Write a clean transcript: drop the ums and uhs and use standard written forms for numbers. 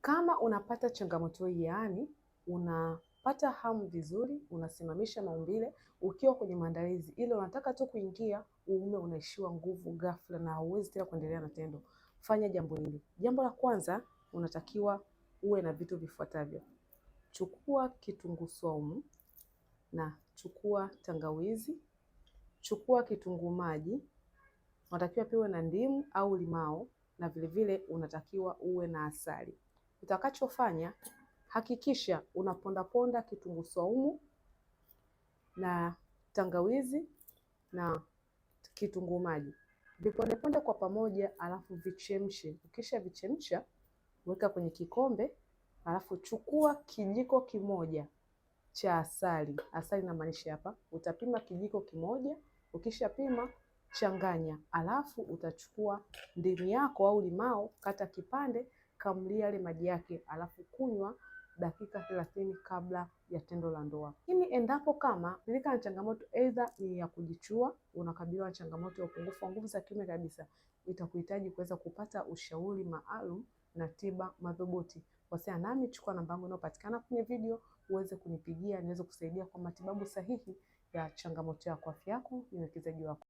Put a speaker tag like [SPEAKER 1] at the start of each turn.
[SPEAKER 1] Kama unapata changamoto hii, yaani unapata hamu vizuri, unasimamisha maumbile ukiwa kwenye maandalizi, ile unataka tu kuingia, uume unaishiwa nguvu ghafla na hauwezi tena kuendelea na tendo, fanya jambo hili. Jambo la kwanza, unatakiwa uwe na vitu vifuatavyo. Chukua kitunguu swaumu na chukua tangawizi, chukua kitunguu maji, unatakiwa pia uwe na ndimu au limao, na vilevile unatakiwa uwe na asali. Utakachofanya, hakikisha unapondaponda kitunguu swaumu na tangawizi na kitunguu maji, vipondeponde kwa pamoja, alafu vichemshe. Ukisha vichemsha, weka kwenye kikombe, alafu chukua kijiko kimoja cha asali. Asali inamaanisha hapa utapima kijiko kimoja. Ukishapima changanya, alafu utachukua ndimu yako au limao, kata kipande, kamulia yale maji yake, alafu kunywa dakika 30 kabla ya tendo la ndoa. Lakini endapo kama nilika na changamoto aidha ni ya kujichua, unakabiliwa na changamoto ya upungufu wa nguvu za kiume kabisa, itakuhitaji kuweza kupata ushauri maalum na tiba madhubuti. Wasiliana nami, chukua namba yangu inayopatikana kwenye video uweze kunipigia niweze kusaidia kwa matibabu sahihi ya changamoto yako. Afya yako ni uwekezaji wako.